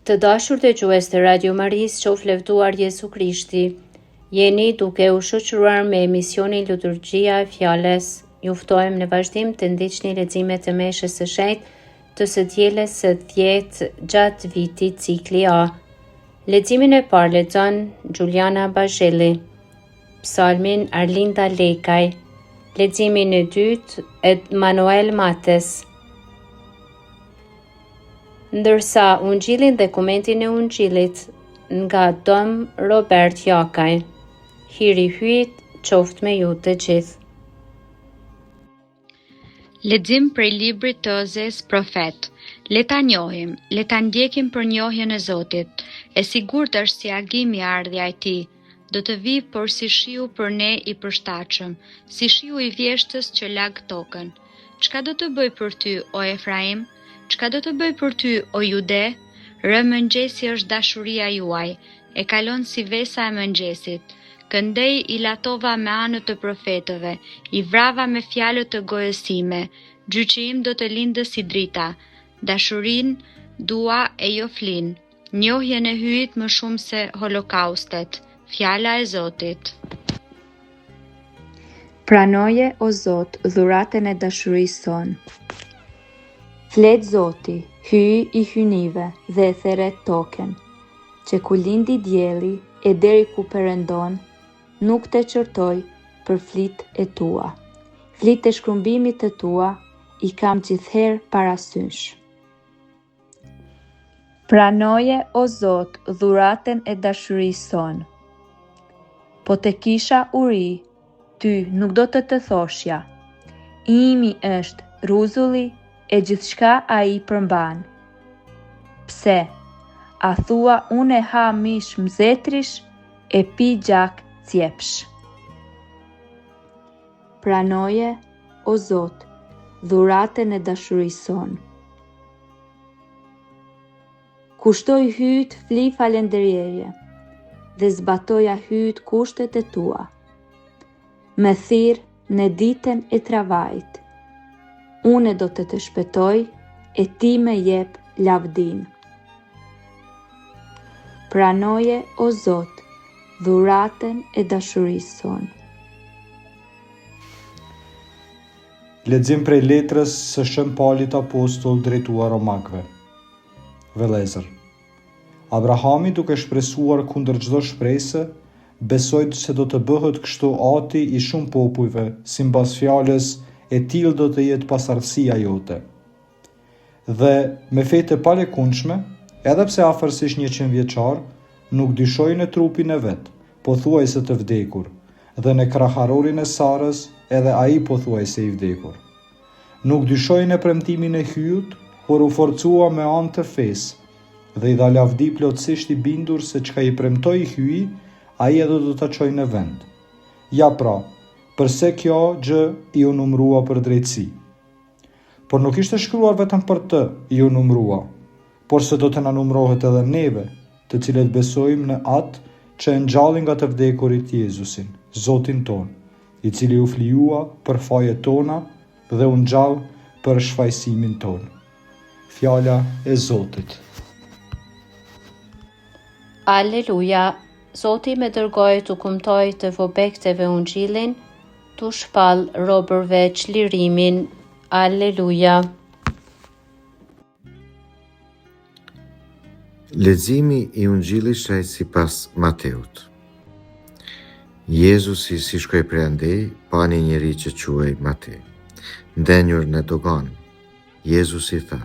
Të dashur dëgjues të Radio Marisë, qoftë lëvduar Jezu Krishti. Jeni duke u shoqëruar me emisionin Liturgjia e Fjalës. Ju ftojmë në vazhdim të ndiqni leximet e meshës së shenjtë të së dielës së 10 gjatë vitit cikli A. Leximin e parë lexon Juliana Bazhelli. Psalmin Arlinda Lekaj. Leximin e dytë Emanuel Mates. Ndërsa Ungjillin dhe komentin e Ungjillit nga Dom Robert Jakaj. Hiri i Hyjit qoftë me ju të gjithë. Lexim prej librit të Ozesë profet. Le ta njohim, le ta ndjekim për njohjen e Zotit. E sigurt është si agimi ardhja e tij. Do të vijë porsi shiu për ne i përshtatshëm, si shiu i vjeshtës që lag tokën. Çka do të bëj për ty, o Efraim? Çka do të bëj për ty, o Jude? Re mëngjesi është dashuria juaj, e kalon si vesa e mëngjesit. Këndej i latova me anë të profetëve, i vrava me fjalët të gojës sime. Gjyqi im do të lindë si drita. Dashurinë dua e jo flinë. Njohjen e Hyjit më shumë se holokaustet. Fjala e Zotit. Pranoje, o Zot, dhuratën e dashurisë sonë. Flet Zoti, Hyi i hyjnive, dhe e thërret tokën, që ku lindi dielli e deri ku perëndon, nuk të qortoj për flitë e tua. Flitë e shkrumbimit të tua i kam gjithherë para sysh. Pranoje, o Zot, dhuratën e dashurisë sonë. Po të kisha uri, ty nuk do të të thoshja. Imi është rruzulli e gjithçka ai përmban. Pse, a thua unë ha mish mzetrish e pi gjak cjepsh? Pranoje, o Zot, dhuratën e dashurisë sonë. Kushtoi Hyjit fli falënderjeje dhe zbatoja Hyjit kushtet e tua. Më thirr në ditën e travajit. Unë do të të shpëtoj e ti më jep lavdinë. Pranoje, o Zot, dhuratën e dashurisë sonë. Lexim prej letrës së Shën Palit Apostull drejtuar Romakëve. Vëllezër, Abrahami duke shpresuar kundër çdo shprese, besoi se do të bëhet kështu ati i shumë popujve, simbas fjalës, e tillë do të jetë pasardhësia jote. Dhe, me fe të palëkundshme, edhe pse afërsisht njëqindvjeçar, nuk dyshoi në trupin e vet, pothuajse të vdekur, dhe në kraharorin e Sarës, edhe ai pothuajse i vdekur. Nuk dyshoi në premtimin e Hyjut, por u forcua me anë të fesë, dhe i dha lavdi plotësisht i bindur se çka i premtoi Hyji, ai edhe do ta çojë në vend. Ja pra, përse kjo gjë iu numërua për drejtësi. Por nuk ishte shkruar vetëm për të iu numërua, por se do të na numërohet edhe neve, të cilët besojmë në Atë që e ngjalli nga të vdekurit Jezusin, Zotin tonë, i cili u flijua për fajet tona dhe u ngjall për shfajësimin tonë. Fjala e Zotit. Aleluja! Zoti më dërgoi t'u kumtoj të vobektëve ungjillin, t'u shpall robërve çlirimin. Aleluja! Leximi i Ungjillit Shenjt sipas Mateut. Jezusi si shkoi prej andej, pa një njeri që quhej Mate, ndenjur në doganë. Jezusi i tha,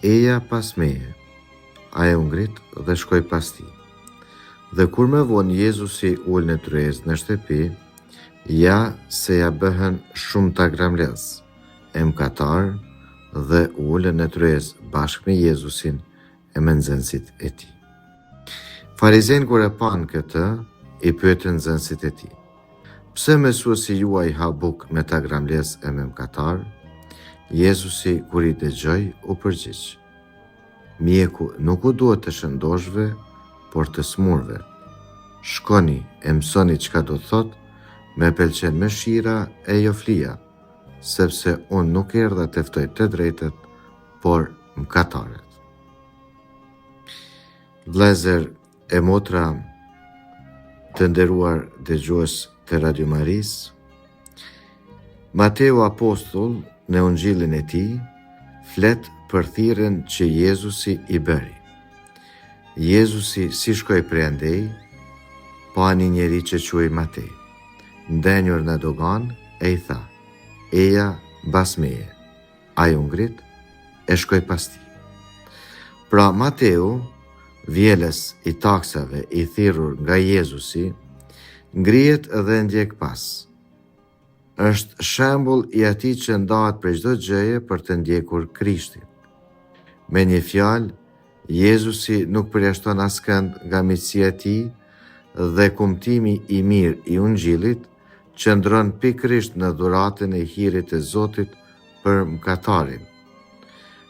Eja pas meje. Ai u ngrit dhe shkoi pas tij. Dhe kur më vonë Jezusi u ul në tryezë në shtëpi, ja se ia bëhen shumë tagrambledhës, e mëkatarë dhe u ulën në tryezë bashkë me Jezusin e me nxënësit e tij. Farizenjtë kur e panë këtë, i pyetën nxënësit e tij. Pse mësuesi juaj ha bukë me tagrambledhës e me mëkatarë? Jezusi kur i dëgjoi, u përgjigj. Mjeku nuk u duhet të shëndoshëve, por të sëmurëve. Shkoni e mësoni çka do të thotë, më pëlqen mëshira e jo flija, sepse unë nuk erdha të ftoj të drejtët, por mëkatarët. Vëllezër e motra të nderuar dëgjues të Radio Marisë, Mateu apostull në ungjillin e tij flet për thirrjen që Jezusi i bëri. Jezusi si shkoi prej andej, pa një njeri që quhej Mate, ndenjur në doganë e i tha, eja mbas meje. Ai u ngrit e shkoi pas tij. Pra Mateu, vjelës i taksave i thirrur nga Jezusi, ngrihet dhe e ndjek pas. Është shembull i atij që ndahet prej çdo gjëje për të ndjekur Krishtin. Me një fjalë, Jezusi nuk përjashton askënd nga miqësia e tij dhe kumtimi i mirë i Ungjillit qëndron pikërisht në dhuratën e hirit të Zotit për mëkatarin.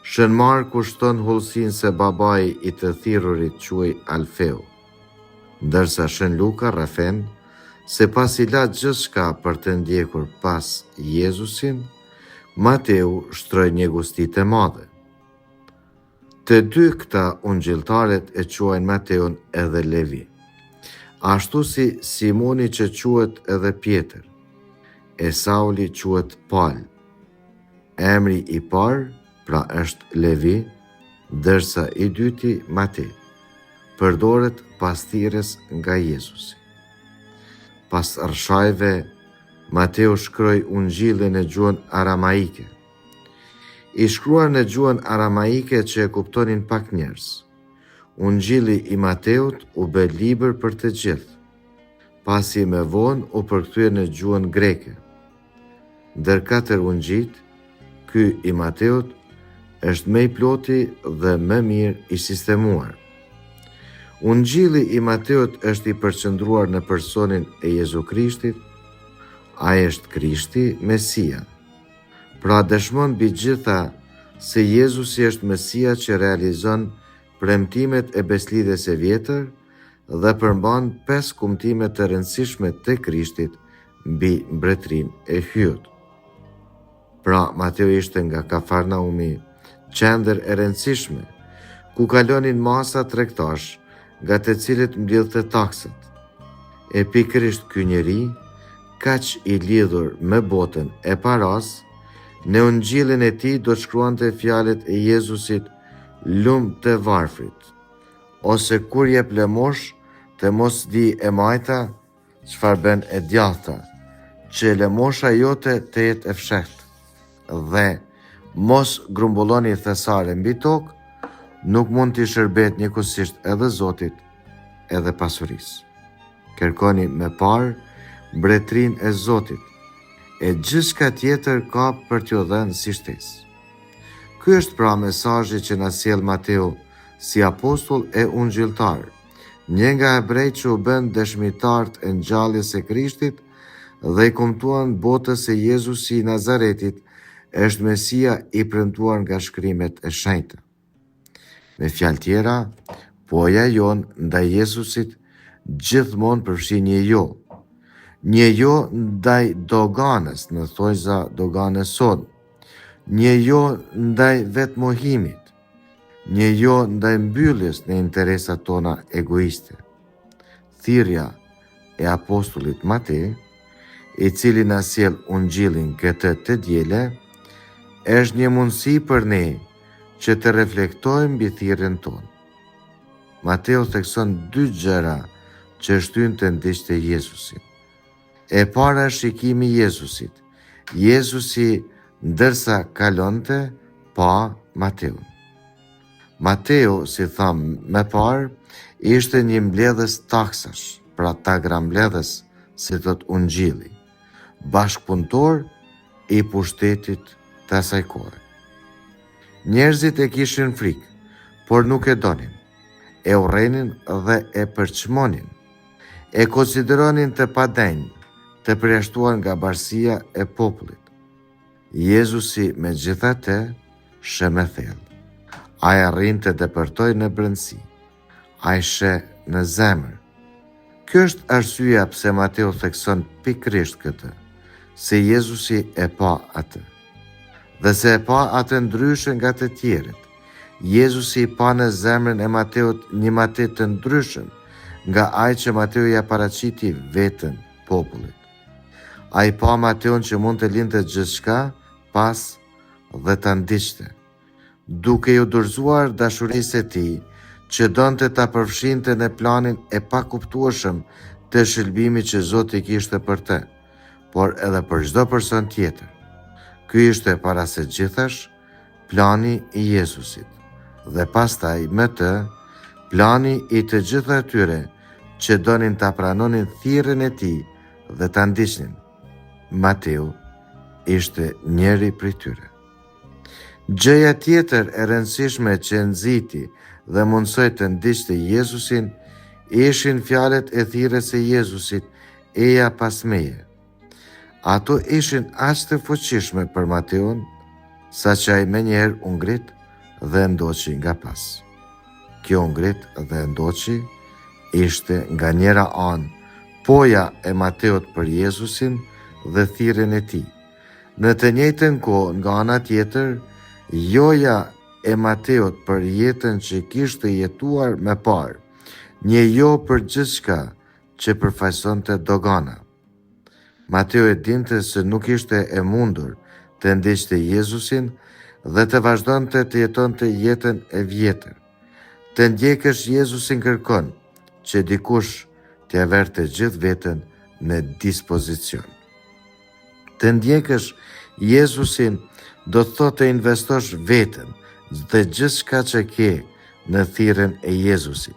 Shën Marku shton hollësinë se babai i të thirrurit quhej Alfeu, ndërsa Shën Luka rrëfen se pasi la gjithçka për të ndjekur pas Jezusin, Mateu shtroi një gosti të madhe. Të dy këta ungjilltarët e quajnë Mateun edhe Levi. Ashtu si Simoni që quhet edhe Pjetër, e Sauli quhet Pal. Emri i parë, pra është Levi, ndërsa i dyti Mate, përdoret pas thirrjes nga Jezusi. Pas rrëshajve, Mateu shkroi ungjillin në gjuhën aramaike. I shkruar në gjuhën aramaike që e kuptonin pak njerëz. Ungjilli i Mateut u bë libër për të gjithë, pasi më vonë u përkthye në gjuhën greke. Ndër katër ungjijtë, ky i Mateut është më i ploti dhe më mirë i sistemuar. Ungjilli i Mateut është i përqendruar në personin e Jezu Krishtit, ai është Krishti, Mesia. Pra dëshmon mbi gjitha se Jezusi është Mesia që realizon premtimet e Besëlidhjes së Vjetër dhe përmban pesë kumtime të rëndësishme të Krishtit mbi mbretërinë e Hyjit. Pra, Mateu ishte nga Kafarnaumi, qendër e rëndësishme, ku kalonin masa tregtarësh nga të cilët mblidhte taksat. E pikërisht ky njeri, kaq i lidhur me botën e parasë, në ungjillin e tij do të shkruante fjalët e Jezusit lum të varfrit, ose kur jep lëmoshë të mos dijë e majta, çfarë bën e djathta, që lëmosha jote të jetë e fshehtë dhe mos grumbulloni thesare mbi tokë, nuk mund t'i shërbehet njëkohësisht edhe Zotit, edhe pasurisë. Kërkoni më parë mbretërinë e Zotit, e gjithçka tjetër ka për t'ju dhënë si shtesë. Ky është pra mesazhi që na sjell Mateu si apostull e ungjilltar, Një nga hebrejtë që u bënë dëshmitarët e ngjalljes së Krishtit dhe i kumtuan botës se Jezusi i Nazaretit është Mesia i premtuar nga shkrimet e shenjta. Me fjalë tjera, poja jonë ndaj Jezusit gjithmonë përfshin një jo. Një jo ndaj doganës, në thonjëza doganës sonë. Një jo ndaj vetëmohimit. Një jo ndaj mbylljes në interesat tona egoiste. Thirrja e apostullit Mate, i cili na sjell ungjillin këtë të diele, është një mundësi për ne që të reflektojmë mbi thirrjen tonë. Mateu thekson dy gjëra që e shtynë të ndiqte Jezusin. E para është shikimi i Jezusit. Jezusi ndërsa kalonte pa Mateun. Mateu, si thamë më parë, ishte një mbledhës taksash, pra tagrambledhës, si thotë Ungjilli, bashkëpunëtor i pushtetit të asaj kohe. Njerëzit e kishin frikë, por nuk e donin, e urrenin dhe e përçmonin. E konsideronin të padenjë, të përjashtuar nga bashkësia e popullit. Jezusi megjithatë sheh më thellë. Ai arrin të depërtojë në brendësi. Ai sheh në zemër. Kjo është arsyeja pse Mateu thekson pikërisht këtë, se Jezusi e pa atë. Dhe se e pa atë ndryshe nga të tjerët. Jezusi pa në zemrën e Mateut një Mate të ndryshëm nga ai që Mateu ia paraqiti veten popullit. Ai pa Mateun që mund të linte gjithçka pas dhe ta ndiqte. Duke iu dorëzuar dashurisë së tij, që donte ta përfshinte në planin e pakuptueshëm të shëlbimit që Zoti kishte për të, por edhe për çdo person tjetër. Ky ishte para së gjithash plani i Jezusit dhe pastaj me të plani i të gjithë atyre që donin ta pranonin thirrjen e tij dhe ta ndiqnin. Mateu ishte njëri prej tyre. Gjëja tjetër e rëndësishme që e nxiti dhe mundësoi të ndiqte Jezusin ishin fjalët e thirrjes së Jezusit, Eja pas meje. Ato ishin aq të fuqishme për Mateun, saqë ai menjëherë u ngrit dhe e ndoqi nga pas. Kjo u ngrit dhe e ndoqi ishte nga njëra anë poja e Mateut për Jezusin dhe thirrjen e tij. Në të njëjtën kohë, nga ana tjetër, joja e Mateut për jetën që kishte jetuar më parë, një jo për gjithçka që përfaqësonte dogana. Mateu e dinte se nuk ishte e mundur të ndiqte Jezusin dhe të vazhdonte të jetonte jetën e vjetër. Të ndjekësh Jezusin kërkon që dikush t'ia vërë të gjithë veten në dispozicion. Të ndjekësh Jezusin do të thotë të investosh veten dhe gjithçka që ke në thirrjen e Jezusit.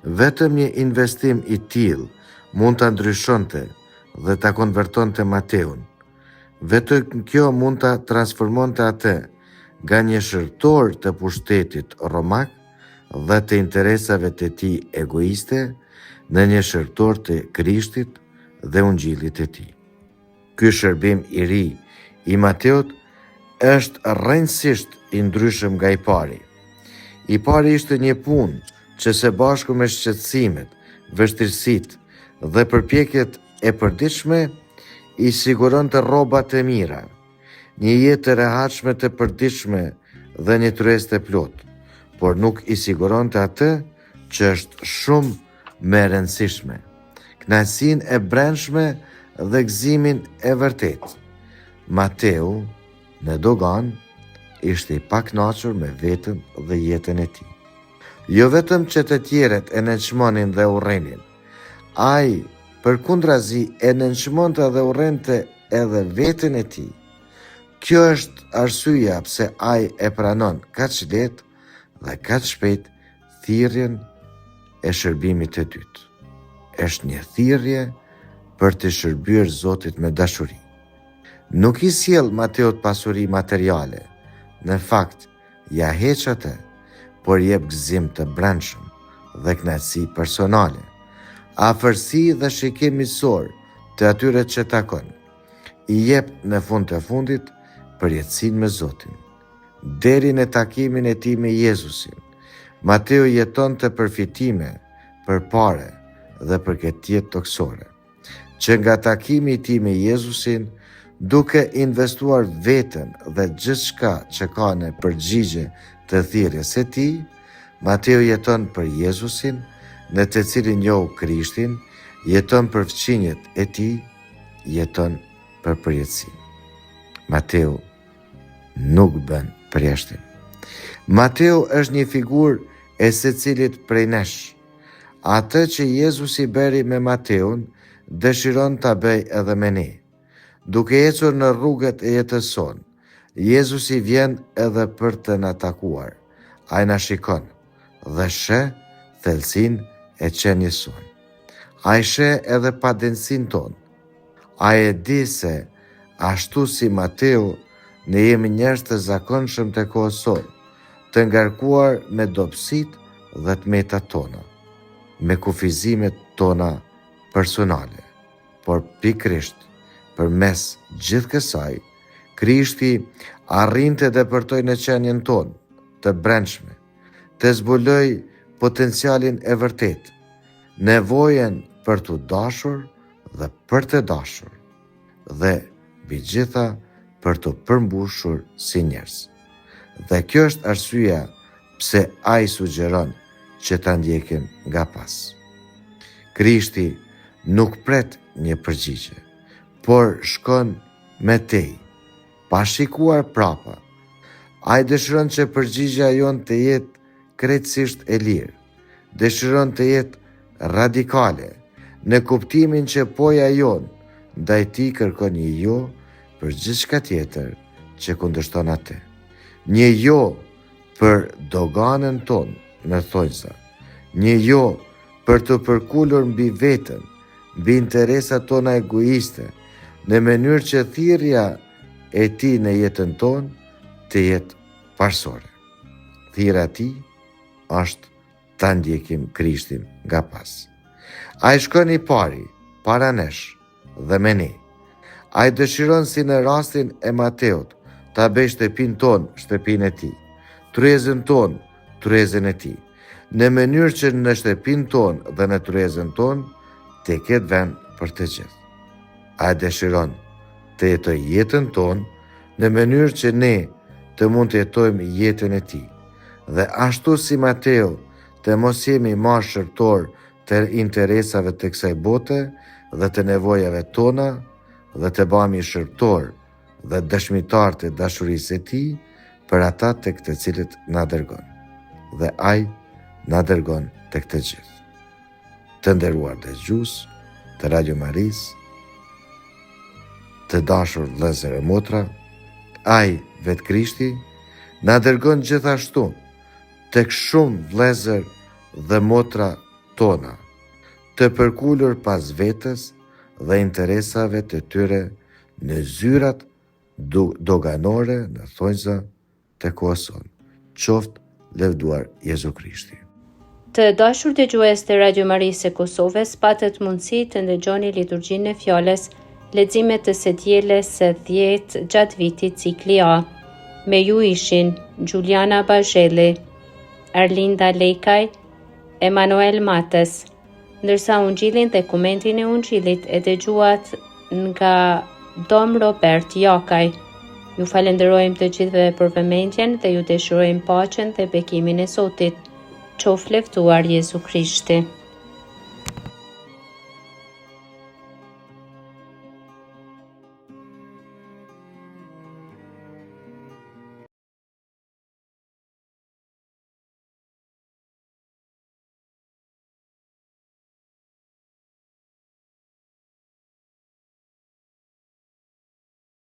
Vetëm një investim i tillë mund ta ndryshonte dhe ta konvertonte Mateun. Vetëm kjo mund ta transformonte atë nga një shërbëtor të pushtetit romak dhe të interesave të tij egoiste në një shërbëtor të Krishtit dhe Ungjillit të tij. Ky shërbim i ri i Mateut është rrënjësisht i ndryshëm nga i pari. I pari ishte një punë që së bashku me shqetësimet, vështirësitë dhe përpjekjet e përditshme i siguronte rroba të mira, një jetë të rehatshme të përditshme dhe një tryezë të plotë, por nuk i siguronte atë që është shumë më e rëndësishme, kënaqësinë e brendshme dhe gëzimin e vërtetë. Mateu në doganë ishte i pakënaqur me veten dhe jetën e tij. Jo vetëm që të tjerët e nënçmonin dhe urrenin, ai përkundrazi e nënçmonte dhe urrente edhe veten e tij. Kjo është arsyeja pse ai e pranon kaq lehtë dhe kaq shpejt thirrjen e shërbimit të dytë. Është një thirrje për t'i shërbyer Zotit me dashuri. Nuk i sjell Mateut pasuri materiale, në fakt, ia heq atë, por jep gëzim të brendshëm dhe kënaqësi personale, afërsi dhe shikim miqësor të atyre që takon. I jep në fund të fundit përjetësinë me Zotin. Deri në takimin e tij me Jezusin, Mateu jetonte për fitime, për pare dhe për këtë jetë tokësore. Që nga takimi i tij me Jezusin, duke investuar veten dhe gjithçka që ka në përgjigje të thirrjes së tij, Mateu jeton për Jezusin, në të cilin njohu Krishtin, jeton për fqinjët e tij, jeton për përjetësinë. Mateu nuk bën përjashtim. Mateu është një figurë e secilit prej nesh. Atë që Jezusi bëri me Mateun, dëshiron ta bëjë edhe me ne. Duke ecur në rrugët e jetës sonë, Jezusi vjen edhe për të na takuar. Ai na shikon dhe sheh thellësinë e qenies sonë. Ai sheh edhe padenjësinë tonë. Ai e di se, ashtu si Mateu, ne jemi njerëz të zakonshëm të kohës sonë, të ngarkuar me dobësitë dhe të metat tona, me kufizimet tona personale. Por pikërisht përmes gjithë kësaj, Krishti arrin të depërtojë në qenien tonë të brendshme, të zbulojë potencialin e vërtetë, nevojën për t'u dashur dhe për të dashur dhe mbi gjitha për t'u përmbushur si njerëz. Dhe kjo është arsyeja pse Ai sugjeron që ta ndjekim nga pas. Krishti nuk pret një përgjigje, por shkon më tej, pa shikuar prapa. Ai dëshiron që përgjigja jonë të jetë krejtësisht e lirë. Dëshiron të jetë radikale, në kuptimin që poja jonë ndaj tij kërkon një jo për gjithçka tjetër që kundërshton atë. Një jo për doganën tonë, në thonjza. Një jo për t'u përkulur mbi veten, mbi interesat tona egoiste, në mënyrë që thirrja e tij në jetën tonë të jetë parësore. Thirrja e tij është ta ndjekim Krishtin nga pas. Ai shkon i pari, para nesh dhe me ne. Ai dëshiron si në rastin e Mateut, ta bëjë shtëpinë tonë shtëpinë e tij, tryezën tonë tryezën e tij, në mënyrë që në shtëpinë tonë dhe në tryezën tonë të ketë vend për të gjithë. Ai dëshiron të jetojë jetën tonë në mënyrë që ne të mund të jetojmë jetën e tij. Dhe ashtu si Mateu, të mos jemi ma shërbëtorë të interesave të kësaj bote dhe të nevojave tona dhe të bëhemi shërbëtorë dhe dëshmitarë të dashurisë së tij për ata tek të cilët na dërgon. Dhe ai na dërgon tek të gjithë. Të nderuar dëgjues të Radio Marisë, të dashur vëllezër e motra, ai vetë Krishti na dërgon gjithashtu tek shumë vëllezër dhe motra tona, të përkulur pas vetes dhe interesave të tyre në zyrat doganore në thonjza të kohës sonë. Qoftë lëvduar Jezu Krishti. Të dashur dëgjues të Radio Marisë së Kosovës, patët mundësi të ndëgjoni liturgjinë e fjalës, leximet të së dielës së 10 gjatë vitit cikli A. Me ju ishin Juliana Bazhelli, Arlinda Lekaj, Emanuel Matës. Ndërsa Ungjillin dhe komentin e Ungjillit e dëgjuat nga Dom Robert Jakaj. Ju falënderojmë të gjithëve për vëmendjen dhe ju dëshirojmë paqen dhe bekimin e Zotit. Qoftë lëvduar Jezu Krishti.